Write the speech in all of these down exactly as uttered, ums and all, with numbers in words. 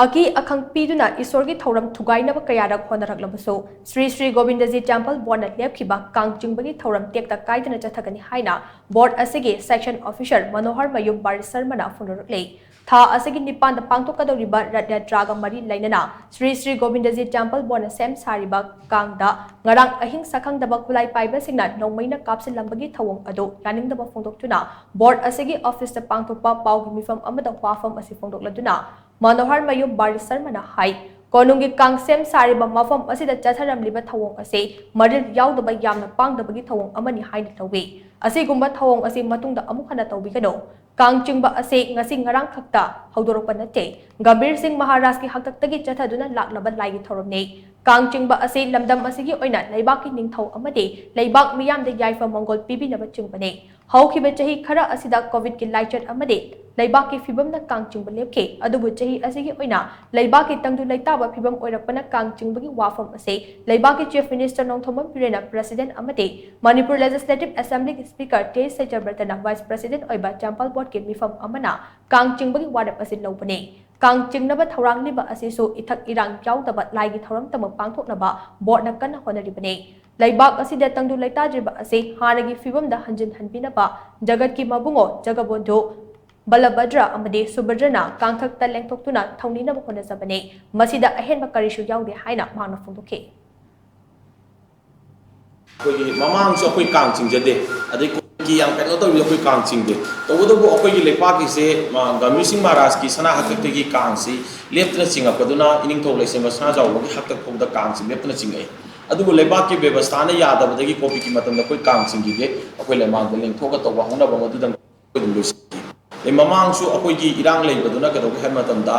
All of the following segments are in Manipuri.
ꯑꯀꯤ ꯑꯈꯪ ꯄꯤꯗꯨꯅ ꯏꯁꯣꯔꯒꯤ ꯊꯧꯔꯝ ꯊꯨꯒꯥꯏꯅꯕ ꯀꯌꯥꯔꯛ ꯍꯣꯠꯅꯔꯛꯂꯕꯁꯨ, ꯁ꯭ꯔꯤ ꯁ꯭ꯔꯤ ꯒꯣꯕꯤꯟꯗꯖꯤ ꯇꯦꯝꯄꯜ ꯕꯣꯔꯗꯅ ꯂꯦꯞꯈꯤꯕ ꯀꯥꯡ ꯆꯤꯡꯕꯒꯤ ꯊꯧꯔꯝ ꯇꯦꯛꯇ ꯀꯥꯏꯗꯅ ꯆꯠꯊꯒꯅꯤ ꯍꯥꯏꯅ ꯕꯣꯔꯗ ꯑꯁꯤꯒꯤ ꯁꯦꯛꯁꯟ ꯑꯣꯐꯤꯁꯔ ꯃꯅꯣꯍꯔ ꯃꯌꯨꯝ ꯕꯥꯔꯤ ꯁꯔꯃꯅ ꯐꯣꯡꯗꯣꯔꯛꯂꯤ꯫ ꯊꯥ ꯑꯁꯤꯒꯤ ꯅꯤꯄꯥꯟꯗ ꯄꯥꯡꯊꯣꯛꯀꯗꯧꯔꯤꯕ ꯔꯊ ꯌꯥꯇ꯭ꯔꯥꯒ ꯃꯔꯤ ꯂꯩꯅꯅ ꯁ꯭ꯔꯤ ꯁ꯭ꯔꯤ ꯒꯣꯕꯤꯟꯗꯖꯤ ꯇꯦꯝꯄꯜ ꯕꯣꯔꯗꯅ ꯁꯦꯝ ꯁꯥꯔꯤꯕ ꯀꯥꯡꯗ ꯉꯔꯥꯡ ꯑꯍꯤꯡ ꯁꯛꯈꯪꯗꯕ ꯈꯨꯠꯂꯥꯏ ꯄꯥꯏꯕꯁꯤꯡꯅ ꯅꯣꯡꯃꯩꯅ ꯀꯥꯞꯁꯤꯜꯂꯝꯕꯒꯤ ꯊꯧꯑꯣꯡ ꯑꯗꯨ ꯌꯥꯅꯤꯡꯗꯕ ꯐꯣꯡꯗꯣꯛꯇꯨꯅ ꯕꯣꯔꯗ ꯑꯁꯤꯒꯤ ꯑꯣꯐꯤꯁꯇ ꯄꯥꯡꯊꯣꯛꯄ ꯄꯥꯎꯒꯤ ꯃꯤꯐꯝ ꯑꯃꯗ ꯋꯥꯐꯝ ꯑꯁꯤ ꯐꯣꯡꯗꯣꯛꯂꯗꯨꯅ ꯃꯅꯣꯍꯔ ꯃꯌꯨꯝ ꯕꯥꯔꯤ ꯁꯔꯃꯅ ꯍꯥꯏ, ꯀꯣꯅꯨꯡꯒꯤ ꯀꯥꯡ ꯁꯦꯝ ꯁꯥꯔꯤꯕ ꯃꯐꯝ ꯑꯁꯤꯗ ꯆꯠꯊꯔꯝꯂꯤꯕ ꯊꯧꯑꯣꯡ ꯑꯁꯤ ꯃꯔꯤꯜ ꯌꯥꯎꯗꯕ ꯌꯥꯝꯅ ꯄꯥꯡꯗꯕꯒꯤ ꯊꯧꯑꯣꯡ ꯑꯃꯅꯤ ꯍꯥꯏꯅ ꯂꯧꯏ꯫ ꯑꯁꯤꯒꯨꯝꯕ ꯊꯧꯑꯣꯡ ꯑꯁꯤ ꯃꯇꯨꯡꯗ ꯑꯃꯨꯛ ꯍꯟꯅ ꯇꯧꯕꯤꯒꯅꯨ꯫ ꯀꯥꯡ ꯆꯤꯡꯕ ꯑꯁꯤ ꯉꯁꯤ ꯉꯔꯥꯡ ꯈꯛꯇ ꯍꯧꯗꯣꯔꯛꯄ ꯅꯠꯇꯦ꯫ ꯒꯝꯚꯤꯔ ꯁꯤꯡ ꯃꯍꯥꯔꯥꯖꯀꯤ ꯍꯥꯛꯇꯛꯇꯒꯤ ꯆꯠꯊꯗꯨꯅ ꯂꯥꯛꯂꯕ ꯂꯥꯏꯒꯤ ꯊꯧꯔꯝꯅꯤ꯫ ꯀꯥꯡ ꯆꯤꯡꯕ ꯑꯁꯤ ꯂꯝꯗꯝ ꯑꯁꯤꯒꯤ ꯑꯣꯏꯅ ꯂꯩꯕꯥꯛꯀꯤ ꯅꯤꯡꯊꯧ ꯑꯃꯗꯤ ꯂꯩꯕꯥꯛ ꯃꯤꯌꯥꯝꯗ ꯌꯥꯏꯐ ꯃꯪꯒꯣꯜ ꯄꯤꯕꯤꯅꯕ ꯆꯤꯡꯕꯅꯤ꯫ ꯍꯧꯈꯤꯕ ꯆꯍꯤ ꯈꯔ ꯑꯁꯤꯗ ꯀꯣꯚꯤꯗꯀꯤ ꯂꯥꯏꯆꯠ ꯑꯃꯗꯤ ꯂꯩꯕꯥꯛꯀꯤ ꯐꯤꯕꯝꯅ ꯀꯥꯡ ꯆꯤꯡꯕ ꯂꯦꯞꯈꯤ, ꯑꯗꯨꯕꯨ ꯆꯍꯤ ꯑꯁꯤꯒꯤ ꯑꯣꯏꯅ ꯂꯩꯕꯥꯛꯀꯤ ꯇꯪꯗꯨ ꯂꯩꯇꯥꯕ ꯐꯤꯕꯝ ꯑꯣꯏꯔꯛꯄꯅ ꯀꯥꯡ ꯆꯤꯡꯕꯒꯤ ꯋꯥꯐꯝ ꯑꯁꯤ ꯂꯩꯕꯥꯛꯀꯤ Chief Minister ꯅꯣꯡꯊꯣꯝꯕꯝ ꯕꯤꯔꯦꯟꯅ President ꯑꯃꯗꯤ Manipur Legislative Assemblyꯒꯤ Speaker ꯇꯦꯖ ꯁꯩꯇꯕ꯭ꯔꯇꯅ Vice President ꯑꯣꯏꯕ ꯇꯦꯝꯄꯜ ꯕꯣꯔꯗꯀꯤ ꯃꯤꯐꯝ ꯑꯃꯅ ꯀꯥꯡ ꯆꯤꯡꯕꯒꯤ ꯋꯥꯔꯦꯞ ꯑꯁꯤ ꯂꯧꯕꯅꯤ꯫ ꯀꯥꯡ ꯆꯤꯡꯅꯕ ꯊꯧꯔꯥꯡꯂꯤꯕ ꯑꯁꯤꯁꯨ ꯏꯊꯛ ꯏꯔꯥꯡ ꯌꯥꯎꯗꯕ ꯂꯥꯏꯒꯤ ꯊꯧꯔꯝꯇꯃꯛ ꯄꯥꯡꯊꯣꯛꯅꯕ ꯕꯣꯔꯗꯅ ꯀꯟꯅ ꯍꯣꯠꯅꯔꯤꯕꯅꯤ꯫ ꯂꯩꯕꯥꯛ ꯑꯁꯤꯗ ꯇꯪꯗꯨ ꯂꯩꯇꯥꯗ꯭ꯔꯤꯕ ꯑꯁꯤ ꯍꯥꯟꯅꯒꯤ ꯐꯤꯕꯝꯗ ꯍꯟꯖꯤꯟꯍꯟꯕꯤꯅꯕ ꯖꯒꯠꯀꯤ ꯃꯕꯨꯡꯉꯣ ꯖꯒꯕꯣꯟꯙꯨ ꯕꯂꯚꯗ꯭ꯔ ꯑꯃꯗꯤ ꯁꯨꯚꯗ꯭ꯔꯅ ꯀꯥꯡꯊꯛꯇ ꯂꯦꯡꯊꯣꯛꯇꯨꯅ ꯊꯧꯅꯤꯅꯕ ꯍꯣꯠꯅꯖꯕꯅꯤ꯫ ꯃꯁꯤꯗ ꯑꯍꯦꯟꯕ ꯀꯔꯤꯁꯨ ꯌꯥꯎꯗꯦ ꯍꯥꯏꯅ ꯃꯍꯥꯛꯅ ꯐꯣꯡꯗꯣꯛꯈꯤ꯫ ꯑꯩꯈꯣꯏꯒꯤ ꯃꯃꯥꯡꯁꯨ ꯑꯩꯈꯣꯏ ꯀꯥꯡ ꯆꯤꯡꯖꯗꯦ, ꯑꯗꯩ ꯀꯣꯚꯤꯗꯀꯤ ꯌꯥꯝ ꯀꯩꯅꯣ ꯇꯧꯔꯤꯕ ꯑꯩꯈꯣꯏ ꯀꯥꯡ ꯆꯤꯡꯗꯦ꯫ ꯇꯧꯕꯇꯕꯨ ꯑꯩꯈꯣꯏꯒꯤ ꯂꯩꯄꯥꯛꯀꯤꯁꯦ, ꯃꯥ, ꯒꯝꯚꯤꯔ ꯁꯤꯡ ꯃꯍꯥꯔꯥꯖꯀꯤ ꯁꯅꯥ ꯍꯥꯛꯇꯛꯇꯒꯤ ꯀꯥꯡꯁꯤ ꯂꯦꯞꯇꯅ ꯆꯤꯡꯉꯛꯄꯗꯨꯅ ꯏꯅꯤꯡꯊꯧ ꯂꯩꯁꯦꯝꯕ ꯁꯅꯥꯖꯥꯎꯕꯒꯤ ꯍꯥꯛꯇꯛ ꯐꯥꯎꯕꯗ ꯀꯥꯡꯁꯤ ꯂꯦꯞꯇꯅ ꯆꯤꯡꯉꯛꯏ꯫ ꯑꯗꯨꯕꯨ ꯂꯩꯕꯥꯛꯀꯤ ꯕꯦꯕꯁꯊꯥꯅ ꯌꯥꯗꯕꯗꯒꯤ ꯀꯣꯚꯤꯗꯀꯤ ꯃꯇꯝꯗ ꯑꯩꯈꯣꯏ ꯀꯥꯡ ꯆꯤꯡꯈꯤꯗꯦ꯫ ꯑꯩꯈꯣꯏ ꯂꯩꯃꯥꯡꯗ ꯂꯦꯡꯊꯣꯛꯑꯒ ꯇꯧꯕ ꯍꯧꯅꯕ ꯃꯗꯨꯗꯪ ꯑꯩꯈꯣꯏ ꯑꯗꯨꯝ ꯂꯣꯏꯁꯤꯟꯈꯤ꯫ ꯑꯗꯩ ꯃꯃꯥꯡꯁꯨ ꯑꯩꯈꯣꯏꯒꯤ ꯏꯔꯥꯡ ꯂꯩꯕꯗꯨꯅ ꯀꯩꯗꯧꯒꯦ ꯍꯥꯏꯕ ꯃꯇꯝꯗ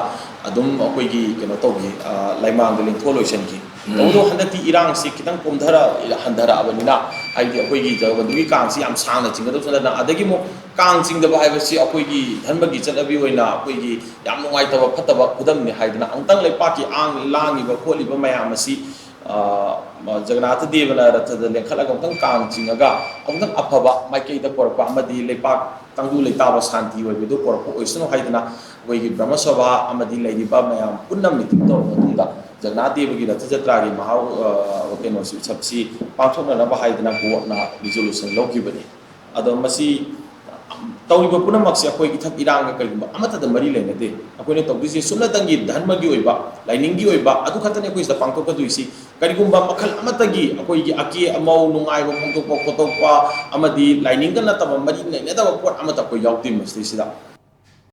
ꯑꯗꯨꯝ ꯑꯩꯈꯣꯏꯒꯤ ꯀꯩꯅꯣ ꯇꯧꯈꯤ, ꯑ, ꯂꯩꯃꯥꯡꯗ ꯂꯦꯡꯊꯣꯛꯑ ꯂꯣꯏꯁꯤꯟꯈꯤ꯫ ꯎꯝ꯫ ꯇꯧꯕꯇꯕꯨ ꯍꯟꯗꯛꯇꯤ ꯏꯔꯥꯡꯁꯤ ꯈꯤꯇꯪ ꯀꯣꯝꯊꯔ-, ꯍꯟꯊꯔꯛꯑꯕꯅꯤꯅ, ꯍꯥꯏꯗꯤ ꯑꯩꯈꯣꯏꯒꯤ ꯖꯒꯕꯟꯙꯨꯒꯤ ꯀꯥꯡꯁꯤ ꯌꯥꯝ ꯁꯥꯡꯅ ꯆꯤꯡꯒꯗꯕꯁꯨ ꯅꯠꯇꯅ, ꯑꯗꯒꯤ ꯑꯃꯨꯛ ꯀꯥꯡ ꯆꯤꯡꯗꯕ ꯍꯥꯏꯕꯁꯤ ꯑꯩꯈꯣꯏꯒꯤ ꯙꯔꯃꯒꯤ ꯆꯠꯅꯕꯤ ꯑꯣꯏꯅ ꯑꯩꯈꯣꯏꯒꯤ ꯌꯥꯝ ꯅꯨꯡꯉꯥꯏꯇꯕ ꯐꯠꯇꯕ ꯈꯨꯗꯝꯅꯤ ꯍꯥꯏꯗꯅ ꯑꯃꯨꯛꯇꯪ ꯂꯩꯄꯥꯛꯀꯤ ꯑꯥꯡ-, ꯂꯥꯡꯉꯤꯕ ꯈꯣꯠꯂꯤꯕ ꯃꯌꯥꯝ ꯑꯁꯤ ꯖꯒꯅꯥꯊ ꯗꯦꯕꯅ ꯔꯊꯗ ꯂꯦꯡꯈꯠꯂꯒ ꯑꯃꯨꯛꯇꯪ ꯀꯥꯡ ꯆꯤꯡꯉꯒ ꯑꯃꯨꯛꯇꯪ ꯑꯐꯕ ꯃꯥꯏꯀꯩꯗ ꯄꯣꯔꯛꯄ ꯑꯃꯗꯤ ꯂꯩꯄꯥꯛ ꯇꯪꯗꯨ ꯂꯩꯇꯥꯕ ꯁꯥꯟꯇꯤ ꯑꯣꯏꯕꯗꯨ ꯄꯣꯔꯛꯄ ꯑꯣꯏꯁꯅꯨ ꯍꯥꯏꯗꯅ ꯑꯩꯈꯣꯏꯒꯤ ꯕ꯭ꯔꯍꯃ ꯁꯚꯥ ꯑꯃꯗꯤ ꯂꯩꯔꯤꯕ ꯃꯌꯥꯝ ꯄꯨꯟꯅ ꯃꯤꯇꯤꯡ ꯇꯧꯔꯕ ꯃꯇꯨꯡꯗ ꯖꯒꯅꯥꯊ ꯗꯦꯕꯒꯤ ꯔꯊ ꯖꯇ꯭ꯔꯥꯒꯤ ꯃꯍꯥꯎ ꯀꯩꯅꯣꯁꯤ ꯎꯠꯁꯕꯁꯤ ꯄꯥꯡꯊꯣꯛꯅꯅꯕ ꯍꯥꯏꯗꯅ ꯕꯣꯔꯗꯅ ꯔꯤꯖꯣꯂꯨꯁꯟ ꯂꯧꯈꯤꯕꯅꯤ꯫ ꯑꯗꯣ ꯃꯁꯤ ꯇꯧꯔꯤꯕ ꯄꯨꯝꯅꯃꯛꯁꯦ ꯑꯩꯈꯣꯏ ꯏꯊꯛ ꯏꯔꯥꯡꯒ ꯀꯔꯤꯒꯨꯝꯕ ꯑꯃꯠꯇꯗ ꯃꯔꯤ ꯂꯩꯅꯗꯦ꯫ ꯑꯩꯈꯣꯏꯅ ꯇꯧꯗꯣꯏꯁꯦ ꯁꯨꯞꯅꯇꯪꯒꯤ ꯙꯔꯃꯒꯤ ꯑꯣꯏꯕ, ꯂꯥꯏꯅꯤꯡꯒꯤ ꯑꯣꯏꯕ ꯑꯗꯨ ꯈꯛꯇꯅꯤ ꯑꯩꯈꯣꯏ ꯁꯤꯗ ꯄꯥꯡꯊꯣꯛꯀꯗꯣꯏꯁꯤ꯫ ꯀꯔꯤꯒꯨꯝꯕ ꯃꯈꯜ ꯑꯃꯠꯇꯒꯤ ꯑꯩꯈꯣꯏꯒꯤ ꯑꯀꯦ ꯑꯃꯧ, ꯅꯨꯡꯉꯥꯏꯕ ꯐꯣꯡꯗꯣꯛꯄ ꯈꯣꯠꯇꯣꯛꯄ ꯑꯃꯗꯤ ꯂꯥꯏꯅꯤꯡꯒ ꯅꯠꯇꯕ ꯃꯔꯤ ꯂꯩꯅꯗꯕ ꯄꯣꯠ ꯑꯃꯠꯇ ꯑꯩꯈꯣꯏ ꯌꯥꯎꯗꯦ ꯃꯁꯤꯗꯩꯁꯤꯗ꯫